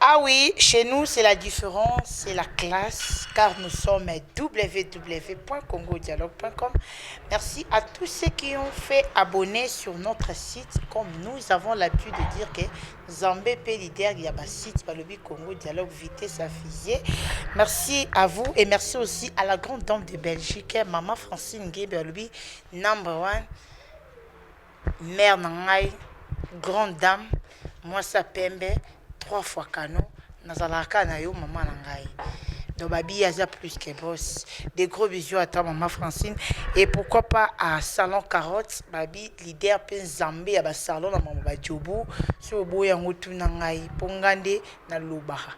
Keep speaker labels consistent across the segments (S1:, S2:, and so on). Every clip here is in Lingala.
S1: Ah oui, chez nous, c'est la différence, c'est la classe, car nous sommes www.congodialogue.com. Merci à tous ceux qui ont fait abonner sur notre site, comme nous avons l'habitude de dire que Zambé pe leader, il y a un site, balobi Congo Dialogue, vitesse à fusée. Merci à vous et merci aussi à la grande dame de Belgique, Maman Francine Gué, balobi, number one, mère na ngai, grande dame, mwasi ya pembe, trois fois kano, nazalaka na yo mama na ngai. Donc babi aza plus que boss. Des gros bisous à toi, maman Francine, et pourquoi pas à Salon Carotte, babi leader pe Nzambe ya ba salon na mama ba jobu. So boya yango tuna ngai po nga nde nalobaka.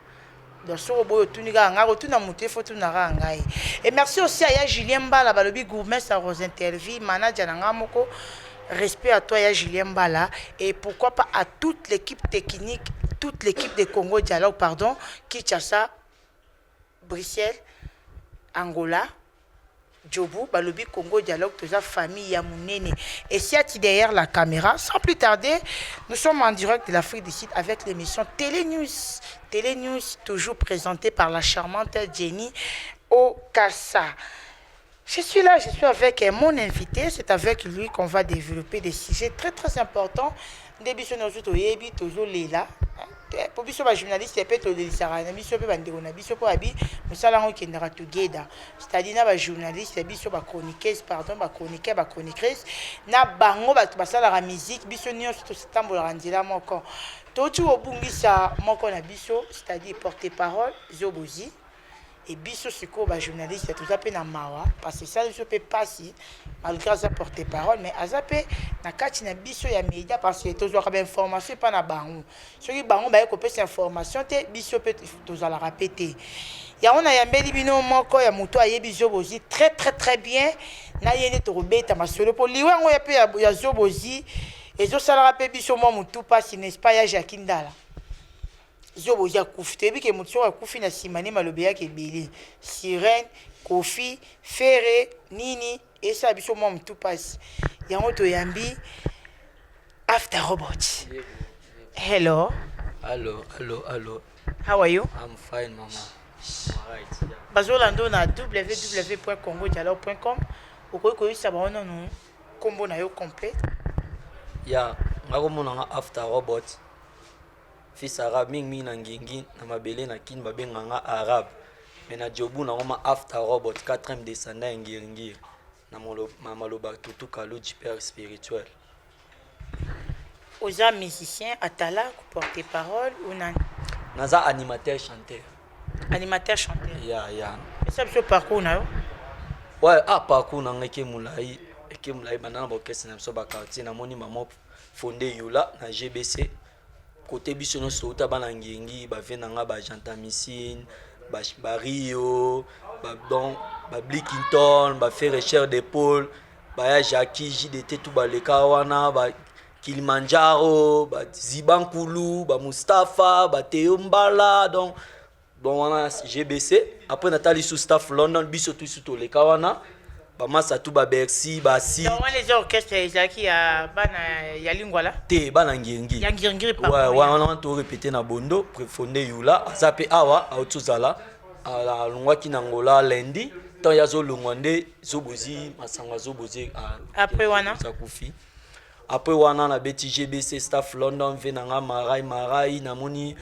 S1: Donc soko boyo otuni kaka ngai, kotuna moto efo tuna kaka ngai. Et merci aussi à ya Julien Mbala, balobi gourmet sa Rose Intervie, manager na ngai moko. Respect à toi, ya Julien Mbala, et pourquoi pas à toute l'équipe technique, toute l'équipe de Congo Dialogue, pardon, Kinshasa, Bruxelles, Angola, Djobu, balobi Congo Dialogue, toza famille ya munene. Et si derrière la caméra, sans plus tarder, nous sommes en direct de l'Afrique du Sud avec l'émission Télé News. Télé News, toujours présentée par la charmante Jenny Okassa. Je suis là, je suis avec mon invité. C'est avec lui qu'on va développer des sujets très très importants. Nde biso nyonso toyebi, tozolela po biso bajournaliste mpe tolelisaka na biso mpe bandeko na biso, mpo abi mosala yango ekendaka together, c'est-à-dire na bajournaliste biso, bachroniqueuse, pardon, bachroniqueur, bachroniqueuse, na bango bato basalaka musique, biso nyonso totambolaka nzela moko. Touti kobungisa moko na biso, c'est-à-dire porte parole Zobozi. E biso sikoyo bajournaliste toza mpe na mawa, parce que esala biso mpe mpasi, malgré aza porte parole, mais aza mpe na kati na biso ya média, parce que tozwaka bainformation epa na bango. Soki bango baye kopesa information te, biso mpe tozalaka mpe te. Yango nayambeli bino moko ya moto ayebi Zobozi très très très bien. Na ye nde tokobeta masolo, mpo liwa yango ya mpe ya Zobozi ezosalaka mpe biso mwa motu mpasi, n'est-ce pas, ya Jacki Ndala? Zobozi akufi, toyebi ke moto soki akufi, na nsima nde maloba eyaka ebele, sirene, Kofi, Ferre, nini, esala biso mwa motu mpasi. Yango toyambi After Robot. Hello.
S2: Hello, hello, hello.
S1: How are you?
S2: I'm fine, mama. Right, yeah.
S1: Bazolanda na www.congodialogue.com. Okoki koyebisa bango nanu nkombo na yo complet?
S2: Ya, nga komona nga After Robot, fils arabe mingimingi na ngingi na mabele na Kini babenga nga arabe, mais na jobu nakoma After Robot, 4e descendant ya Ngiringiri na maloba Tutu Kaluji, père spirituel.
S1: Oza musicien atala porte parole ou nani?
S2: Naza animateur chanteur.
S1: Animateur chanteur.
S2: Ya.
S1: Esa biso parcours na yo.
S2: Ouais, ah, parcours na nga eke molai, eke molai. Banda na baorchestre na biso baquartier, namoni mama fonde Yula na GBC, kote biso nyonso touta bana ngengi, bavie na nga bagentamicine, bario, donc bablikington, bafere Cher de Paul, baya Jacki JDT, tu baleka wana, ba Kilimanjaro, bazibankulu, bamustafa, bateo Mbala. Donc bon, wana GBC. Après natali su Staff London, biso tusu toleka wana, bamasa tu, babercy, basi.
S1: Donc wana eza orchestre ezalaki ya bana ya Lingwala?
S2: Te, bana Ngiringiri.
S1: Ya Ngiringiri.
S2: Ouais, wana torépété na Bondo. Fonde Yula aza mpe awa, auti ozala, alongwaki na Ngola lundi. Ntango ye azolongwa nde Zobozi, masango azobozi.
S1: Après wana?
S2: Akufi. Après wana nabeti GBC, Staff London, ve na nga Marai Marai, namoni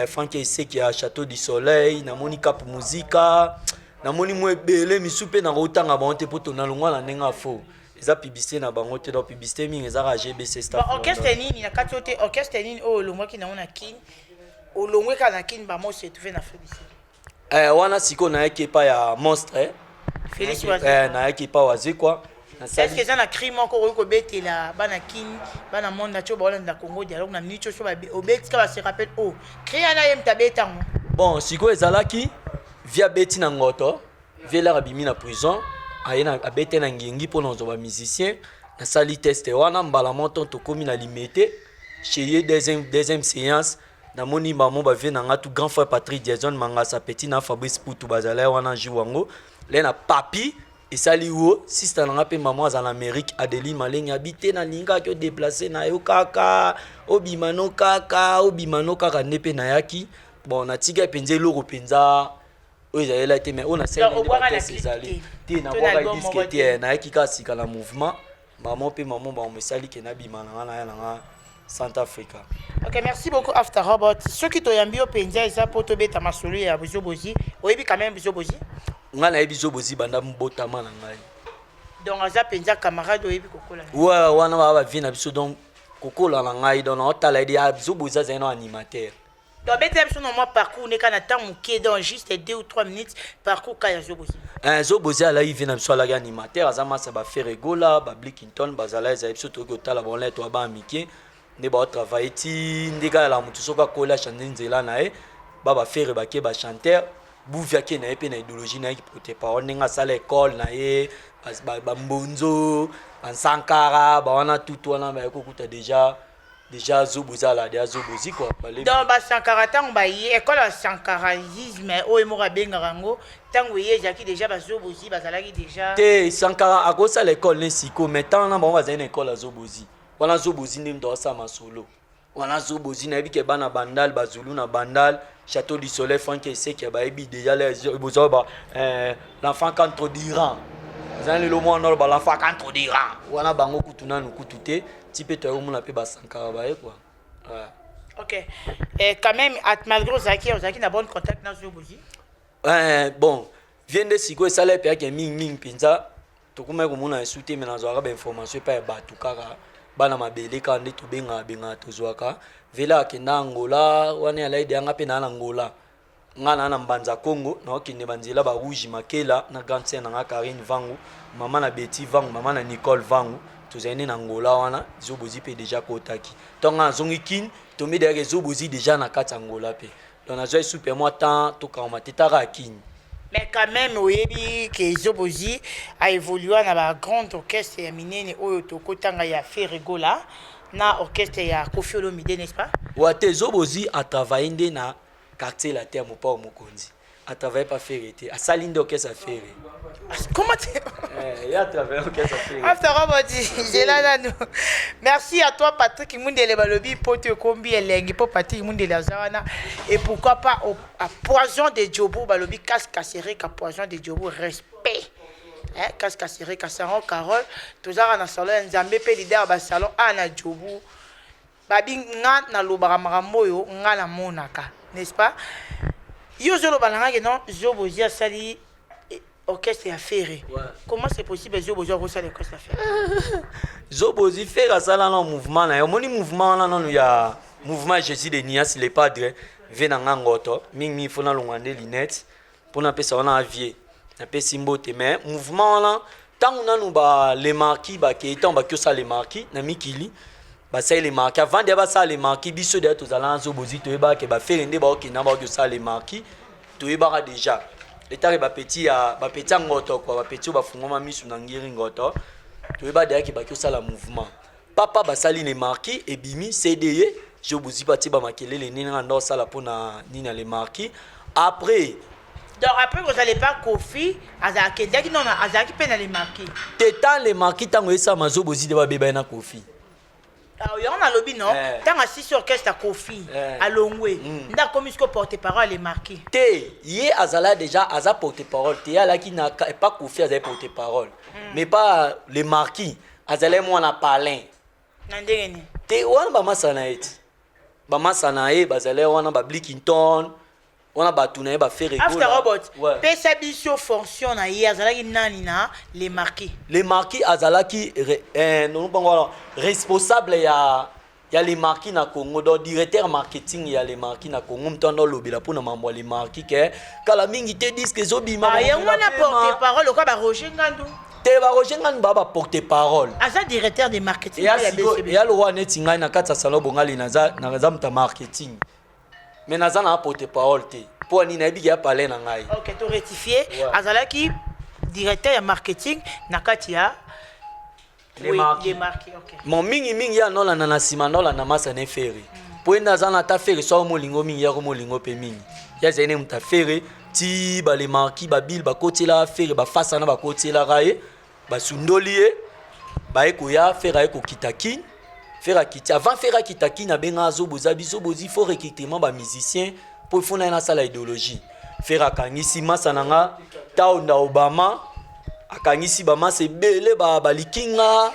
S2: Frank Eseki ya Château du Soleil, namoni Cap Muzika, namoni mwa ebele misu mpe nakotanga bango te, mpo tonalongwa na ndenge afo eza publicité na bango te. Donc publicité mingi ezaka GBC, Staff.
S1: Bon, orchestre nini na kati oyo te, orchestre nini oyo olongwaki nango na Kine, olongwe kaka na Kine, bamo se trouve na Afrique du Sud?
S2: Wana sikoyo nayaki epai ya Monstre.
S1: Félix.
S2: Nayaki epai Wazekwa.
S1: Est-ce que eza na cri moko okoki kobetela bana Kine, bana monde tio baolanda Congo Dialogue na minute oso obetika base rappel o cri wana, ye moto abetango?
S2: Bon, sikoyo ezalaki vi abeti na ngoto, vi elaka abimi na prison, aye abete na ngengi mpo na kozwa bamusicien. Nasali test wana mbala moko, tokómi na Limete chez ye, deuxième séance. Namoni bamo bavie na nga tout, grand frère Patrick Jason Mangasa, petit na Fabrice Putu, bazala wana jour yango le na papi esali wo. Sister na nga mpe mama aza na Amérique, Adeline Malenge, abi te nalingaki odéplacer na yo kaka, obima no kaka, obima no kaka nde mpe nayaki. Bon, natika mpenza eloko mpenza oyo ezalelaki te, mais oyo
S1: Donc, obwaka na
S2: nasaleli
S1: clip
S2: ezali
S1: te.
S2: te.
S1: To na
S2: Nabwaka
S1: album
S2: disque
S1: moko
S2: te.
S1: te.
S2: Nayaki kaka sika na mouvement mamo mpe mamo bango esali ke nabima na nga, naya na nga Centre Africa.
S1: Ok, merci beaucoup, After Robot. Soki toyambi yo mpenza, eza mpo tobeta masolo ya Zobozi. Oyebi quand même Zobozi?
S2: Ngai nayebi Zobozi banda mbotama na ngai.
S1: Donc aza mpenza camarade, oyebi kokola na ye.
S2: Wa wana baa bavie na biso, donc kokola na ngai, donc naotala ye Zobozi azali na animateur.
S1: Donc abetela biso na mwa parcours neka na ntango moke, donc juste 2 ou 3 minutes, parcours ka ya Zobozi.
S2: Zobozi alaki vie na biso, alaki animateur, aza masa baFerre Gola, baBlikington bazala, ezali biso tokoki kotala bango to bana mike nde baotravaille ti nde kaka la motu soki akoli, achange nzela na ye, ba baFerre bake bachanteur, Buvi ake na ye mpe na idéologie na ye porte parole, ndenge asala école na ye, bambonzo, bansankara bawana, tutu wana baye kokuta déjà Zobozi ala deya Zobozi quoi.
S1: Donc basankara, ntango baye école ya sankaraisme oyo moko abengaka yango, ntango ye ezalaki déjà, bazobozi bazalaki déjà?
S2: Te, Sankara akosala école ne siko, mais ntango na bango bazali na école ya Zobozi wana, Zobozi nde moto akosala masolo wana. Zobozi nayebi ke bana Bandal, bazulu na Bandal, Château du Soleil, Frank Eseke bayebi déjà boza ba l'enfant contre d'Iran, eza lelo mwana oloba l'enfant contre d'Iran wana, bango kutu nanu kutu te, ti mpe toyei komona mpe basankara baye quoi, ouais.
S1: Ok, eh, quand même at, malgré ozalaki na bon contact na Zobozi?
S2: Bon, vie nde sikoyo esala epe yake mingimingi mpenza, tokomaki komona esu te, me nazwaka bainformation epai ya bato kaka bana mabele kaka nde tobengaka bengaka, tozwaka vela akenda Angola wana, alaide yanga mpe naa na Angola, nga naa na Mbanza Congo, naokende banzela barouge Makela na grande sœur na nga Karine Vangu, mama na Beti Vangu, mama na Nicole Vangu, tozali nde na Angola wana. Zobozi mpe déjà kotaki ntongo nga nazongi Kine, tombi deyaka Zobozi déjà na kati ya Angola mpe, donc nazwa esu mpe mwa temps tokangama te taka ya Kine.
S1: Mais quand même oyebi ke Zobozi aévolua na bagrande orchestre ya minene oyo tokotanga ya Ferre Gola na orchestre ya Koffi Olomide, n'est-ce pas?
S2: Wa te, Zobozi atravaille nde na Quartier Latin, mopao mokonzi, atravaille pa Ferre te, asali nde orchestre ya Ferre.
S1: Comment tu
S2: Eh, ye atravaille orchestre ya Ferre.
S1: After Robot, zela nanu. Merci à toi, Patrick Mundele. Balobi poto ekombi elengi mpo Patrick Mundele aza wana. Et pourquoi pas au, à Poison de Djobo, balobi Kasereka Poison de Djobo, respect, hein, Kasereka Saron Carole, tozalaka na salon ya Nzambe mpe leader ya basalon a na Djobu. Babi nga nalobaka makambo oyo nga namonaka, n'est-ce pas? Yo ozoloba na nga ke non, Zobozi asali orchestre ya Ferre.
S2: Ouais.
S1: Comment c'est possible, Zobozi akosala orchestre ya Ferre?
S2: Zobozi, Ferre asala na mouvement na ye, omoni mouvement wana nanu ya mouvement Jésus de Nias le Padre ve na nga ngoto mingimingi, fo nalongwa nde lunette mpo napesa wana avie, napesi mbote. Mais mouvement wana, ntango nanu ba le marquis bakei, ntango baki osala le marquis na mikili, basali le marquis, avant deya basala le marquis, biso deya tozala na Zobozi, toyebaka ke baFerre nde baokenda, baoki osala le marquis, toyebaka déjà etake bapeti ya bapeti ya ngoto kua, bapeti oyo bafungwama misu na ngiri ngoto, toyeba deya ke baki osala mouvement papa, basali le marquis, ebimi cde, Zobozi batie bamakelele nini nga nda osala mpona nini ya le marquis après.
S1: Donc après kozala epa Koffi, azalaki non, azalaki mpe na le marquis?
S2: Te, tant le marquis ntango esama, Zobozi nde babebaki na Koffi.
S1: Yango nalobi non.
S2: Eh.
S1: Ntango asisi orchestre ya Koffi,
S2: Eh.
S1: alongwe nde akomi siko porte parole le marquis.
S2: Te, ye azala déjà, aza porte parole te, ye alaki na pa Koffi, azali porte parole, mais pas le marquis, azali mwana palin.
S1: Na ndenge nini?
S2: Te, wana bamasa na ye ti, bamasa na ye bazali wana, baBlikington wana, bato na ye baFerre.
S1: After Robot, pesa biso fonction na ye, azalaki nani na le marquis?
S2: Le marquis azalaki nono bango wana responsable ya le marquis na Congo, donc directeur marketing ya le marquis na Congo, moto anda olobela mpona mambo ya le marquis ke kala mingi te disque ezobima.
S1: Ah, yango wana porte parole lokola baRoger Ngandu?
S2: Te, baRoger Ngandu baa baporte parole.
S1: Aza directeur de marketing mpe ya BCB.
S2: Eya lokwa neti ngai na kati ya salon Bongali, naza moto ya marketing, mais naza na porte parole te. Mpo nini? Nayebiki ya palais na ngai.
S1: Ok, to rectifier.
S2: Ouais.
S1: Azalaki directeur ya marketing na kati ya
S2: Les
S1: Oui,
S2: marquis.
S1: les marquis, ok.
S2: Mo mingimingi ya nolanda na nsima, nolanda masa na Ferre, mpo ye nde aza na ata Ferre so molingo mingi, yako molingo mpe mingi, ye azali ne moto aFerre ti bale marquis babile bakotielaka Ferre, bafasa na bakotielaka ye, basundoli ye, baye koya, Ferre aye kokita Kine. Ferre akiti, avant Ferre akita Kine, abengaka Zobozi, abi Zobozi, faut recrutement bamusicien. Mpo ifo na ye nasala idéologie. Ferre akangisi masa na nga Taonda Obama, akangisi bamasa ebele, balikinga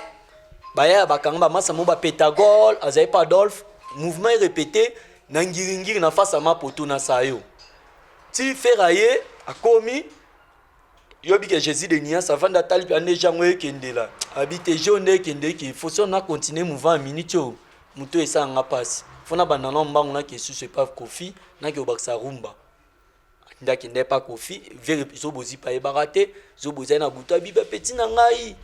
S2: baya, bakanga bamasa mo bapetagol, azali pa Adolphe. Mouvement erépété na Ngiringiri, na face ya Mapoto na Sayo. Ti Ferre aye, akomi, yobi ke Jésus de Nuance avandi, atali mpe ande jango ekendela, abi te jo nde ekende eke, faut so na continue mouvement ya minute oyo. Moto esalanga mpasi, fo na banda na mbangu, nake susu epa Kofi, nake obakisa rumba. Nde akende epa Kofi vere Zobozi mpe ayebaka te. Zobozi aye na butu, abi bapeti na ngai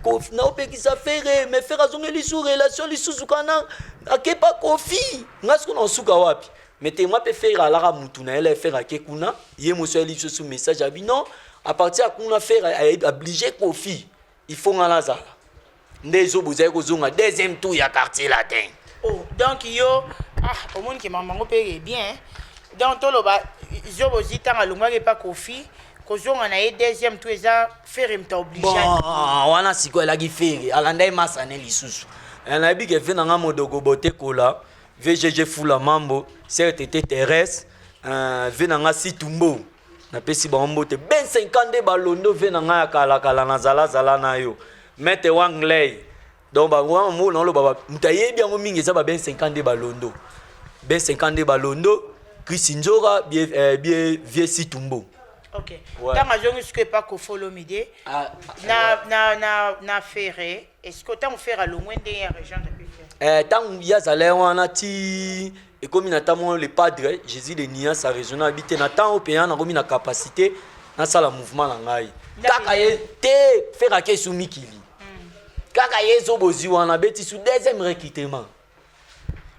S2: Kofi, naopekisa Ferre, mais Ferre azongeli su relation lisusu kana akepa Kofi. Ngai siko na osuka wapi? Mais te, mwa mpe Ferre alaka mutu na ye la. Ferre ake kuna, ye moso ayeli lisusu message, abi non, à partir ya kuna Ferre oblige Kofi, il faut nga nazala nde Zobozi aye kozonga deuxième tour ya Quartier Latin.
S1: Oh, donc yo, ah, omoni ke mamango mpe bien. Donc toloba Zobozi, ntango alongwaki epa Kofi, kozonga na ye deuxième tour eza Ferre moto oblige?
S2: Bon, wana sikoyo elaki Ferre alanda ye masane lisusu. Nayebi ke ve nanga modogo botekola VGG Fula Mambo, CRTT Thérèse, ve nanga Situmbo, napesi bango mbote ben 50 nde balondo ve na ngai ya kalakala, nazalazala na yo maître Wangley. Donc bango mo naoloba, moto ayebi yango mingi eza ba ben 50 nde balondo, ben 50 nde balondo, Chris Nzora bie, bie vie Situmbo.
S1: Ok. Ntango azongi sikoyo epa Kofi Olomide na Ferre, est ce que ntango Ferre alongwe ndenge ya rejoindre mpe Ferre?
S2: Ntango ye azala wana ti ekomi na ntango le padre Jésus de Nuance araisonne, abi te, na ntango mpenza nakomi na capacité nasala mouvement na ngai. Kaka ye te, Ferre ake esu mikili, kaka ye Ezobozi wana abeti su deuxième recrutement.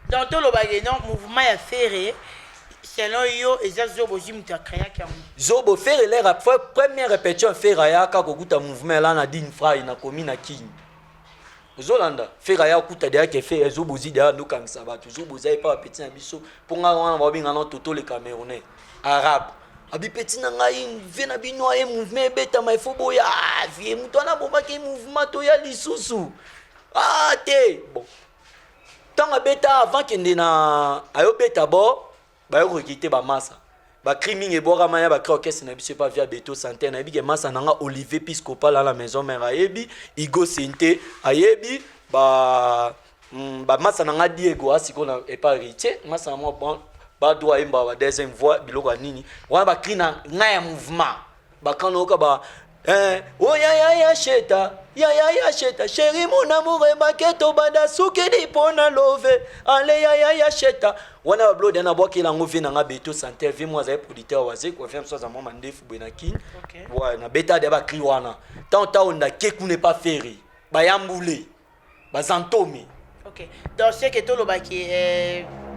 S1: Donc tolobaki non, mouvement ya Ferre, selon yo, eza Zobozi moto acréaki yango?
S2: Zobo Ferre lera première répétition, Ferre ayaka kokuta mouvement la na Dine Frai, nakomi na Kini. Ozolanda, Ferre aya kokuta deya ke Ferre Ezobozi deya ndokangisa bato. Zobozi aye pa bapeti na biso, mpo ngai wana babenga na Toto le Camerounais arabe, abi peti na ngai vie na bino aye, mouvement ebetama, ifo boya vie moto wana abomaki mouvement, toya lisusu. Ah te, bon, ntango abeta avant kende na ayobeta bo bayokoki te, bamasa bacri mingi ebwakama ya bacri orchestre na biso epa via Beto Santé. Nayebi ke masa na nga Olivier Piscopal ala maison mare, ayebi Igo Sente, ayebi ba bamasa na nga Diego asiko na epa Héritier, masa na mwa bon badroit, ayemba ba deuxième voix, biloko ya nini wana, bacri na ngai ya mouvement bakana oyoka ba oh ya ya ya sheta ya ya ya sheta, chéri mon amour, ebaketo bada sukidi mpona love ale ya ya ya sheta wana, bablode na bwakela yango vie nanga Beto Santé, vie mo azali producteur wazekwa, vie mosusu aza mwa mandefu boye na Kini. Ouais, nabeta de bacri wana ntango ntango ndake kuna epa Ferre, bayambule bazantomi.
S1: Ok, donc ce que tolobaki,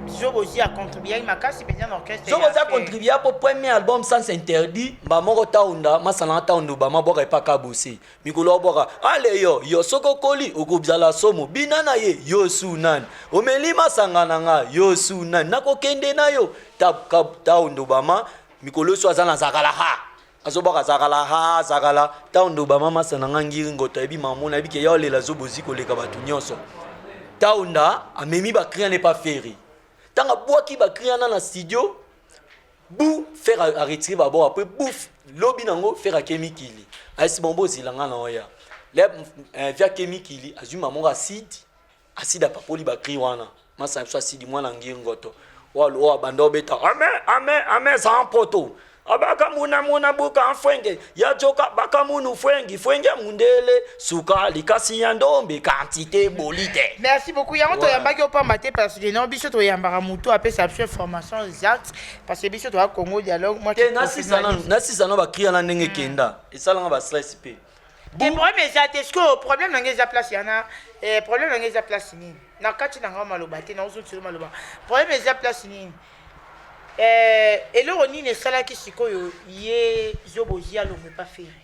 S1: Zobozi acontribuaki makasi mpenza na orchestre.
S2: Zobozi acontribua mpo premier album Sens Interdit, mba moko taunda masala na taunda Obama bwaka epa Kabose, mikolo abwaka ale yo yo, soki okoli okozala somo, bina na ye yo su nani omeli masanga na nga yo su nani nakokende na yo. Taunda Obama mikolo so aza na zakala ha, azobwaka zakala ha zakala. Taunda Obama masa na nga ngiri ngoto, ayebi mamo, nayebi ke ya olela Zobozi koleka bato nyonso. Taunda amemi bacri wana epa Ferre. Ntango abwaki bacri wana na studio bu, Ferre aretire babord. Après bu lobi nango, Ferre ake mikili, ayesi bon, bozela nga na oya le vi. Ake mikili, azwi mama moko asidi, asidi apapoli bacri wana. Masa na biso asidi mwana ngiri ngoto oyo abanda obeta ame ame ame za mpoto abaka muna muna buka mfwenge ya joka baka munu fwengi fwenge mundele suka likasi ya ndombe quantité boli te.
S1: Merci beaucoup. Yango toyambaki opamba te, parce que non, biso toyambaka motu apesa biso information exacte, parce que biso toya Congo Dialogue. Moi
S2: te, nasisa no bacri wana ndenge ekenda, esalanga bastress mpe.
S1: Te, problème eza te. Sikoyo problème nange eza place yana, problème nange eza place nini? Na kati na ngai maloba te, naozongiselo maloba. Problème eza place nini? Eloko nini esalaki sikoyo ye Zobozi alongwe epa Ferre?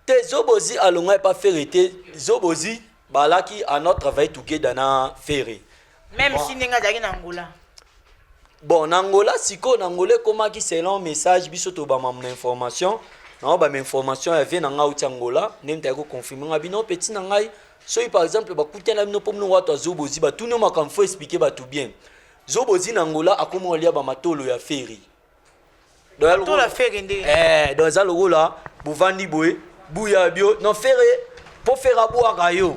S2: Te, Zobozi alongwa epa Ferre te. Zobozi balaki ano travailler together na Ferre.
S1: Même si ndenge azalaki na Angola.
S2: Bon, na Angola sikoyo, na Angola ekomaki selon message biso tobama na information nango, bama information ya vie na ngai auti Angola, ndenge tayaki koconfirme ngai bino peti na ngai. Soki par exemple bakutana bino mpo bino wato azobozi, batuni yo makambo, fo expliquer bato bien. Zobozi na Angola akoma kolia bamatolo ya Ferre.
S1: Donc ya Ferre nde.
S2: Eh, donc eza lokola bovandi boye buya bio non Ferre mpo Ferre abwaka yo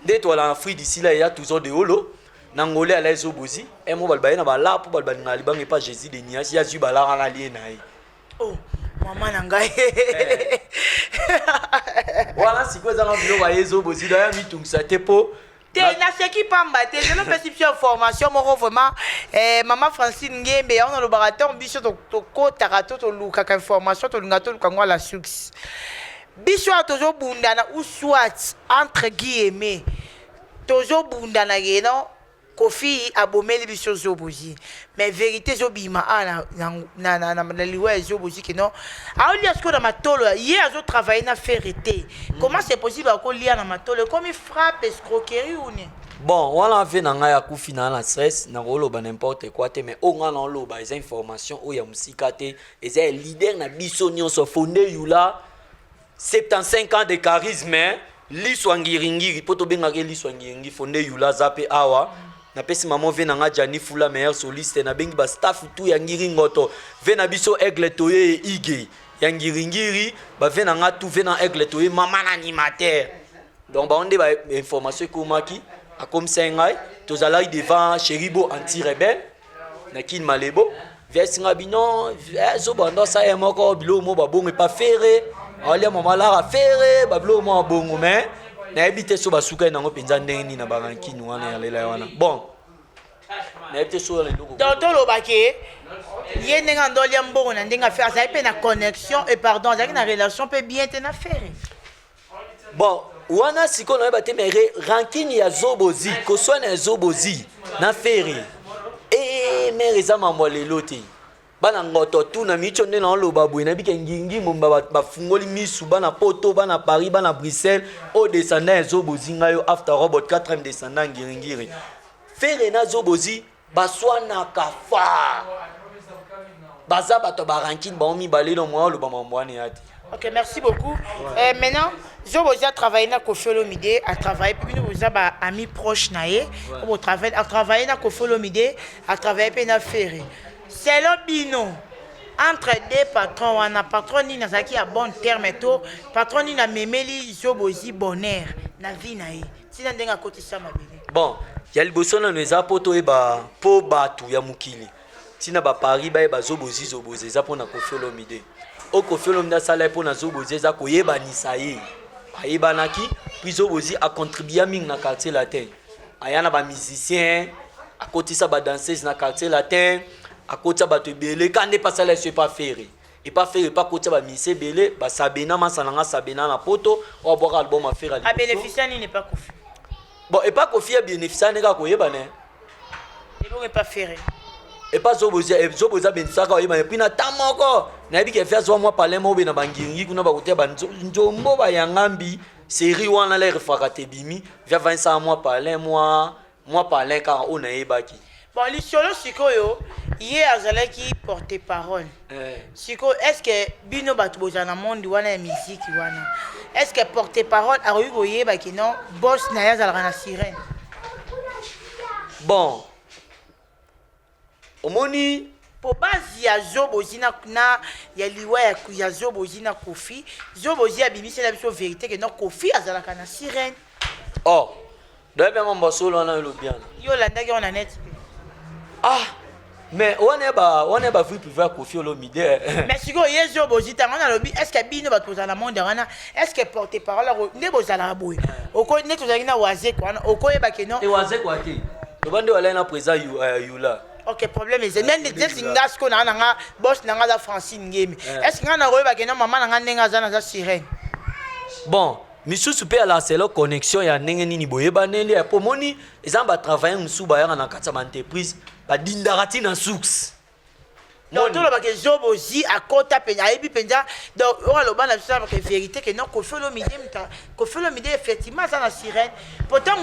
S2: nde toala na Afrique d'ici là eya toujours de holo na Angola ala Zobozi e mo baloba ye na bala mpo baloba lingaka libanga epa Jésus de Nias ye azwi balaka na lie na ye.
S1: Oh, mama na ngai.
S2: Eh. Wana sikoyo eza na biloko ya ye Zobozi donc ya mitungisa te mpo
S1: te naseki pamba te. Lelo opesi biso information moko vraiment, mama Francine Ngembe. Yango nalobaka, ntango biso tokotaka to tolukaka information, tolinga toluka ngo à la source. Biso awa tozobundana ou soit, entre guillemets, tozobundana ye no Kofi abomeli biso Zobozi, mais vérité ezobima awa na liwa ya Zobozi ke non, aolia sikoyo na matolo. Ye azotravaille na Ferre te. Comment c'est possible akolia na matolo? Ekomi frappe, escroquerie ou nini?
S2: Bon, wana ve na ngai akufi na stress, nakoloba n'importe quoi te. Mais oyo ngai naoloba eza information oyo ya mosika te, eza ya leader na biso nyonso, Fonde Yula, 75 ans de charisme, liso ya ngiringiri, mpo tobengaka ye liso ya ngiringiri. Fonde Yula aza mpe awa. Napesi mama ve na nga Jani Fula, meilleur soliste. Nabengi bastaff tu ya Ngiringoto, ve na biso Aigle Toye, Ige ya Ngiringiri, bave na nga tu, ve na Aigle Toye, mama na animateur. Donc bango nde bainformation ekomaki, akomisa ye ngai. Tozalaki devant Cheribo anti rebelle na Kine Malebo. Viesi nga bino ezobanda osala ye moko biloko mo babongo epa Ferre, aolia mama lara Ferre, babiloko mo babongo. Mais nayebi te so basuka ye nango mpenza ndenge nini na barankine wana ya lela wana. Bon, nayebi te so wana eloko.
S1: Donc tolobaki ye ndenge ando alia mbongo na ndenge afe, azali mpe na connexion et pardon, azalaki na relation mpe bien te na Ferre.
S2: Bon, wana sikoyo nayeba te, mais rancune ya Zobozi, koswana ya Zobozi na Ferre e mare, eza mambo ya lelo te. Bana Ngoto tuna micho nde naoloba boye, nayebi ke ngingi momba bafungoli misu, bana Poto, bana Paris, bana Bruxelles, oyo descendant ya Zobozi. Ngai yo after robot, 4e descendant Ngiringiri. Ferre na Zobozi baswanaka fa, baza bato ya barancune bango mibale. No mwa oloba mambo wana ya te.
S1: Ok, merci beaucoup. Ouais. Maintenant, Zobozi a travaillé na Koffi Olomide, a travaillé, puis nous avons amis proches na ye, ouais. A travaillé na Koffi Olomide, a travaillé pe na Ferre. Selon bino, entre deux patrons wana, patron nini azalaki ya bon terme to patron nini amemeli Zobozi bonheur na vie na ye? Tina ndenge akotisa mabele.
S2: Bon, ya liboso nano eza mpo toyeba, mpo bato ya mokili ntina baparis bayeba Zobozi. Zobozi eza mpona Koffi Olomide. Oyo Koffi Olomide asala ye mpona Zobozi eza koyebanisa ye. Ayebanaki, puis Zobozi acontribua mingi na Quartier Latin. Aya na bamusicien, akotisa badanseuse na Quartier Latin, akotisa bato ebele. Ka nde mpe asala ye so epa Ferre, epa Ferre epa akotisa bamusicien ebele, basabena masa na nga, sabena na Poto oyo abwaka album afere.
S1: Abénéficia nini epa Kofi?
S2: Bon, epa Kofi abénéficia nde kaka koyebana.
S1: Ebongo epa Ferre?
S2: Epa Zobozi, Zobozi abenisaka oyebana. Et puis na ta moko nayebi ke fe azwa mwa palin moko be na bangiringi kuna, bakotia banzombo bayangambi série wana la refaka te bimi via vaisaka mwa palin, mwa palin kaka oyo nayebaki.
S1: Bon, lisolo sikoyo, ye azalaki porte parole. Sikoyo, est ce que bino bato bozala na monde wana ya miziki wana, est ce que porte parole akoki koyeba ke non, boss na ye azalaka na sirène?
S2: Bon, omoni.
S1: Po base ya Zobozi na ya liwa ya Zobozi na Kofi, Zobozi abimisela biso vérité ke non, Kofi azalaka na sirène.
S2: Oh, doyebi yango mbasolo wana elobi wana.
S1: Yo olandaki wana net te?
S2: Ah, mais wana ya ba vie privée ya Kofi Olomide.
S1: Mais sikoyo ye Zobozi, ntango nalobi, est ce que bino bato bozala na monde wana, est ce que porte parole nde bozalaka boye, nde tozalaki na Wazek wana, okoyeba ke non?
S2: Te, Wazekwa te, loba nde walai na président Yula.
S1: Ok, problème eza neti nga sikoyo na nga boss na nga aza Francine Ngemi, est ce que nga nakoyeba ke non, mama na nga ndenge aza naza sirène?
S2: Bon, misusu mpe ala selo connexion ya ndenge nini boyebaneli ya po moni eza na batravailleur mosusu bayaka na kati ya baentreprise, badindaka ntina source.
S1: Donc tolobaka Zobozi akota mpenza, ayebi mpenza. Donc oyo aloba na biso alobaka vérité ke non, Kofi Olomide, Kofi Olomide effectivement aza na sirène. Pourtant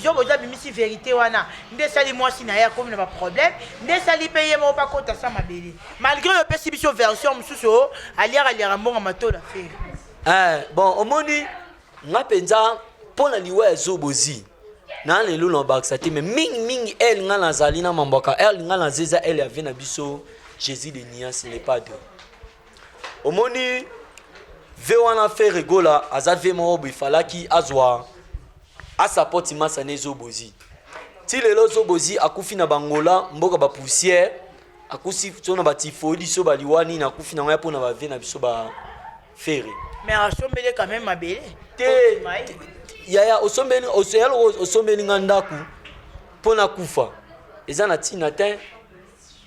S1: Zobozi abimisi vérité wana nde esali mwasi na ye akomi na baproblème, nde esali mpe ye moko bakota sa mabele, malgré oyo opesi biso version mosusu oyo aliaka aliaka mbongo matola Ferre.
S2: Eh, bon, omoni nga mpenza mpo na liwa ya Zobozi. Na lelo na bakisa te, mais mingi mingi ele nga nazali na mambwaka, ele nga naza eza ele ya vie na biso Jésus de Nuance le Padre. Omoni ve wana, Ferre Gola aza ve moko boye, efalaki azwa asapoti masa na Ezobozi. Ti lelo Zobozi akufi na bangola mboka bapoussière, akusi so na batyphoïde, so baliwa nini, akufi nango ya mpona bave na biso ba Ferre.
S1: Mais asombeli quand même mabele.
S2: Te yaya, osombeli yaloko, osombeli nga ndako mpo na kufa, eza na ntina te.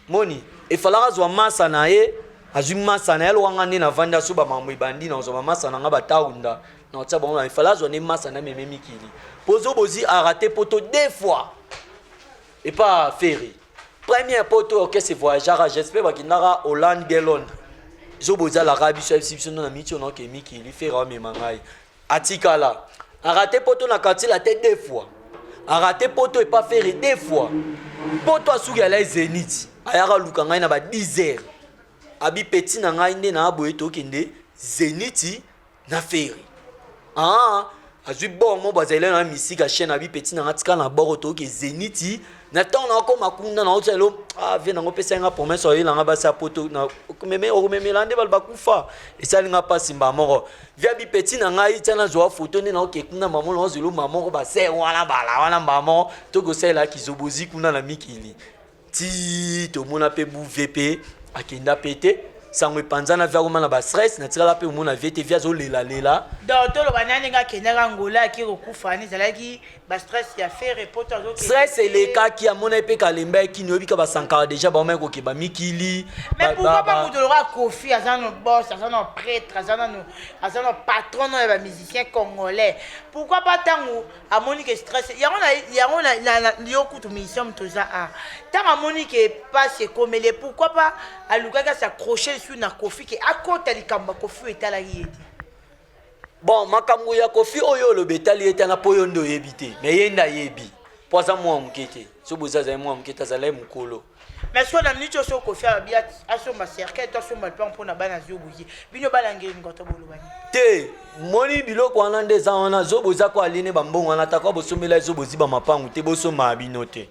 S2: Moni efalaka azwa masa na ye, azwi masa na ye alokanga nde navandi, aso bamakambo ebandi na kozwa bamasa na nga bataunda na kotia bango na efala, azwa nde masa na meme mikili mpo Zobozi araté poto deux fois epa Ferre. Première poto, orchestre voyageaka, j'espère bakendaka Hollande bien Londres. Zobozi alaka biso, ayebisi biso ndo na miti oyo naoke mikili, Ferre amema ngai, atikala araté poto na quartier la te deux fois, araté poto epa Ferre deux fois. Poto asuki ala Zénith, ayaka luka ngai na ba 10 heures, abi petit na ngai nde na boye, tokende Zénith na Ferre. Ah, azwi bor mo bazali na misika chaîne, abi petit na nga tika na bor, toke Zénith. Na ntango nakoma kuna, naotia lelo, ah, vie nango opesa nga promesse, oyelanga basi ya poto okomemela nde bato bakufa, esali nga mpasi. Mba moko vie abi petit na ngai tia nazwa foto nde naoke kuna, mamo naozela mba moko baser wana bala wana, mba moko tokosalelaki Zobozi kuna na mikili. Ti tomona mpe buve mpe akenda mpe te, sango epanzana, vie akoma na bastress, natikala mpe omona vie te, vie azolelalela.
S1: Donc toloba nani ndenge akendaka Angola, aki kokufa wana, ezalaki bastress ya Ferre poto azokende?
S2: Stress elekaki, amona ye mpe kalemba ekini, oyebi ka basankara déjà baomaki kokeba mikili.
S1: Mais pourquoi pas moto lokola Kofi, aza no boss, aza no prêtre, aza no patron no ya bamusicien congolais, pourquoi pas ntango amoni ke stress yango na yango yo kutu musicien moto oza a ntango amoni ke pasi ekomeli, pourquoi pas alukaki as'accroche lisusu na Kofi, ke akota likambo ya Kofi oyo etalaki ye te?
S2: Bon, makambo ya Kofi oyo oloba etali ye tana, mpo oyo nde oyebi te, mais ye nde ayebi, mpo aza mwana moke te. So boza azali mwana moke te, azalaki mokolo.
S1: Mais soki na miniti oyo, so Kofi alobi asomba cercueil to asomba lupango mpona bana Zobozi, bino bana ngeri ngoto boloba nini?
S2: Te, moni biloko wana nde eza wana. Zobozi ako aline bambongo wana, atako bosombela Zobozi bamapangu te, bosomba bino te.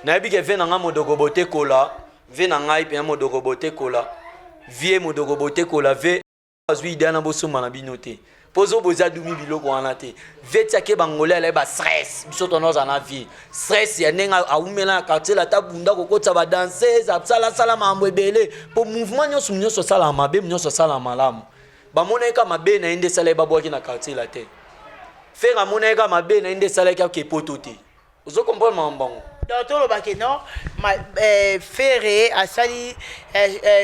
S2: Nayebi ke ve na ngai modoko botekola, ve na ngai mpena modoko botekola, vie modoko botekola, ve azwi idea na bosomba na bino te, mpo Zobozi adumi biloko wana te. Vie tiake bangole alaye bastress, biso tona ozala na vie stress ya ndenge awumela na quartier, ata bunda kokotisa badanseuse, asalasala makambo ebele, mpo mouvement nyonso nyonso asalaka mabe, nyonso asalaka malamu. Bamonaki ka mabe na ye nde esalaki babwaki na quartier la te. Ferre amonaki ka mabe na ye nde esalaki ake poto te. Ozo comprendre makambo bango?
S1: Donc tolobake non, Ferre asali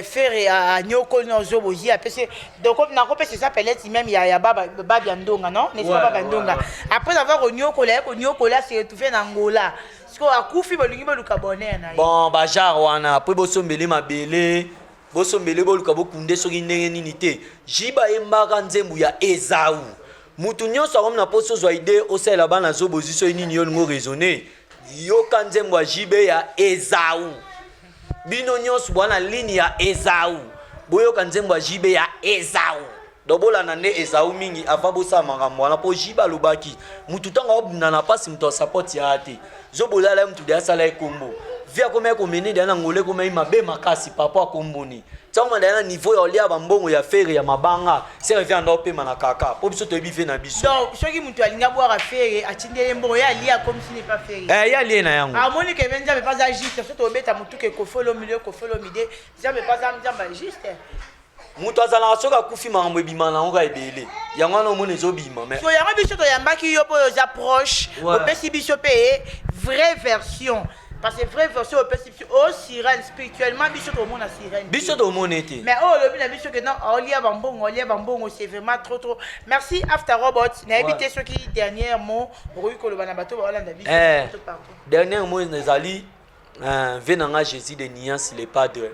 S1: Ferre anyokoli na Ozobozi, apesi. Donc nakopesa eza peleti même ya babi ya ndonga, non, n'est-ce pas? Babi ya ndonga, après avoir konyokola ye, konyokola, se retrouve na Angola, siko akufi, bolingi boluka bonheur na ye.
S2: Bon, bagenre wana, apres bosombeli mabele, bosombeli, boluka bokunde soki ndenge nini te. Jiba yembaka nzembo ya Ezau, mutu nyonso akomi na mposa ozwa idée osalela bana Zobozi soki nini, yo olingo raisonner, yoka nzembo ya Jibe ya Ezau. Bino nyonso bwana ligne ya Ezau, boyoka nzembo ya Jibe ya Ezau. Donc bolanda nde Ezau mingi avant bosala makambo wana, mpo Jibe alobaki mutu ntango aobunda na mpasi, moto asapoti ya te. Zobolala ye mutu de asala ye kombo, vie akomaki komene deya na ngolo, ekomaki mabe makasi. Papa akomboni ntango deya na niveau ya olia bambongo ya Ferre ya mabanga, sere vie anda opema na kaka, mpo biso toyebi vie na biso.
S1: Donc soki moto alingi abwaka Ferre, atindi ye mbongo, ye alie, akomisi ne pa Ferre.
S2: Eh, ye alie na yango.
S1: Amoni ke Nzambe mpe aza juste, so tobeta motuka Ekofi Olomide, Ekofi Olomide, Nzambe mpe aza Nzambe juste.
S2: Moto azalaka soki akufi, makambo ebima nango ka ebele, yango wana omona ezobima, mais
S1: so yango biso toyambaki yo mpo oyo oza proche, opesi biso mpe vraie version, parce que vraie version opesi biso o sirène spirituellement, biso tomona sirène.
S2: Biso tomona ete.
S1: Mais oyo olobi na biso ke non, olia bambongo, olia bambongo, c'est vraiment trop trop. Merci After Robot. Nayebi te soki dernier mot okoki koloba na bato baolanda biso partout.
S2: Dernier mot ezali ve na nga Jésus de Nuance le Padre,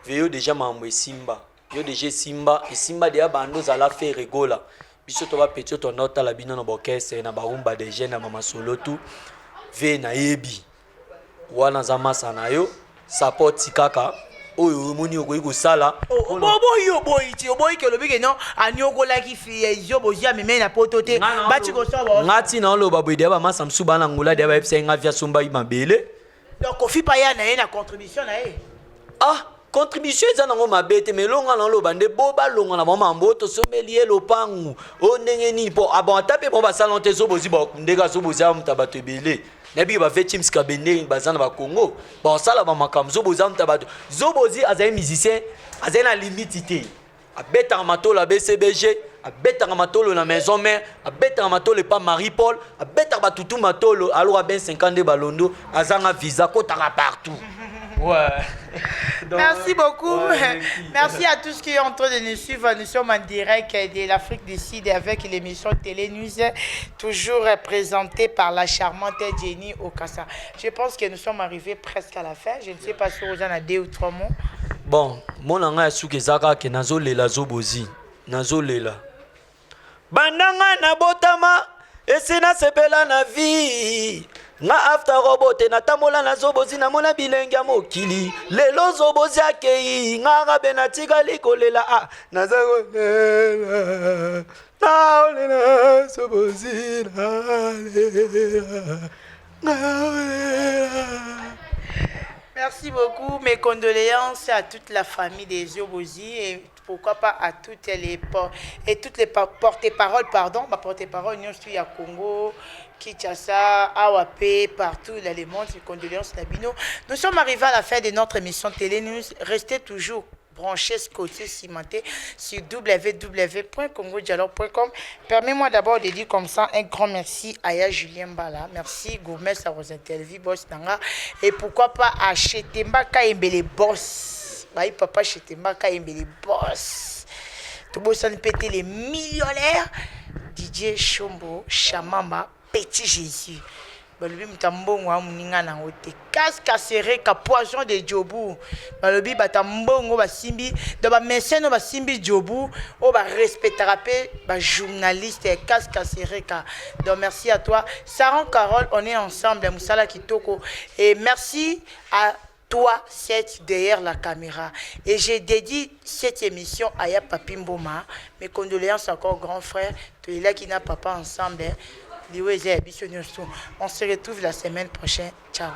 S2: ve yo déjà makambo esimba, yo déjà esimba, esimba deya bando ozala Ferre Gola. Biso to bapeti oyo tonda otala bino na baorchestre, na barumba de jeune, na bamasolo tu, ve nayebi wana aza masa na yo, sapoti kaka. Oyo omoni okoki kosala.
S1: Oboyi, oboyi ti oboyi ke olobi ke non, aniokolaki Zobozi, amemei na Poto te, bati kosala.
S2: Nga ntina oloba boye, deya bamasa mosusu bana Ngola deya bayebisa nga vi asombaki mabele.
S1: Donc Kofi pa ya na ye na contribution na ye.
S2: Ah, contribution eza nango mabe te, mais elonga na oloba nde bo balonga na bango mambo tosombeli ye lopangu oyo ndenge nini, mpo abon ata mpe bango basala te. Zobozi bakundeka, Zobozi amuta bato ebele. Nayebi ke bave Chims Kabende baza na Bakongo, basala bamakambo. Zobozi amuta bato. Zobozi azali musicien, azali na limite te. Abetaka matolo ya BCBG, abetaka matolo na Maison Mère, abetaka matolo epa Marie Paul, abetaka batutu matolo. Alors aben 50 nde balondo azanga visa, kotaka partout, ouais.
S1: Donc, merci beaucoup. Ouais, merci. Merci à tous qui sont en train de nous suivre. Nous sommes en direct de l'Afrique du Sud avec l'émission Télé News, toujours présentée par la charmante Jenny Okassa. Je pense que nous sommes arrivés presque à la fin. Je ne sais pas si vous en avez deux ou trois mots.
S2: Bon, mona ngai ya suki eza kaka ke nazolela Zobozi, nazolela. Banda ngai nabotama, esi nasepela na vie nga. After robote natambola na Zobozi, namona bilenge ya mokili. Lelo Zobozi akei, nga kabe natikali kolela. Ah, naza kolela, naolela Zobozi, nalela, naolela.
S1: Merci beaucoup. Mes condoléances à toute la famille des Zobozi et pourquoi pas à toutes les et toutes les porte-paroles, pardon, ma porte-parole nyonso ya Congo, Kinshasa, awa pe, partout dans le monde, condoléances na bino. Nous sommes arrivés à la fin de notre émission Télé News. Restez toujours branché, scotché, cimenté sur www.congodialogue.com. Permets-moi d'abord de dire comme ça un grand merci à Ya Julien Bala. Merci Gourmet Sarozintelvi, boss na nga. Et pourquoi pas à Chetemba Kaembele, boss. Bayi papa Chetemba Kaembele, boss. Tobosani pété les millionnaires. DJ Chombo, Chamamba, Petit Jésus. Balobi moto ya mbongo amoninga nango te, kaskasereka poison de jobu. Balobi bato ya mbongo basimbi, donc bamesene basimbi jobu oyo barespectaka mpe bajournaliste kaskasereka. Donc merci à toi Saron Carole, on est ensemble, mosala kitoko. Et merci à toi, cette derrière la caméra. Et j'ai dédié cette émission à Ya Papi Mboma. Mes condoléances encore, grand frère. Tu es là qui n'a papa ensemble. On se retrouve la semaine prochaine. Ciao.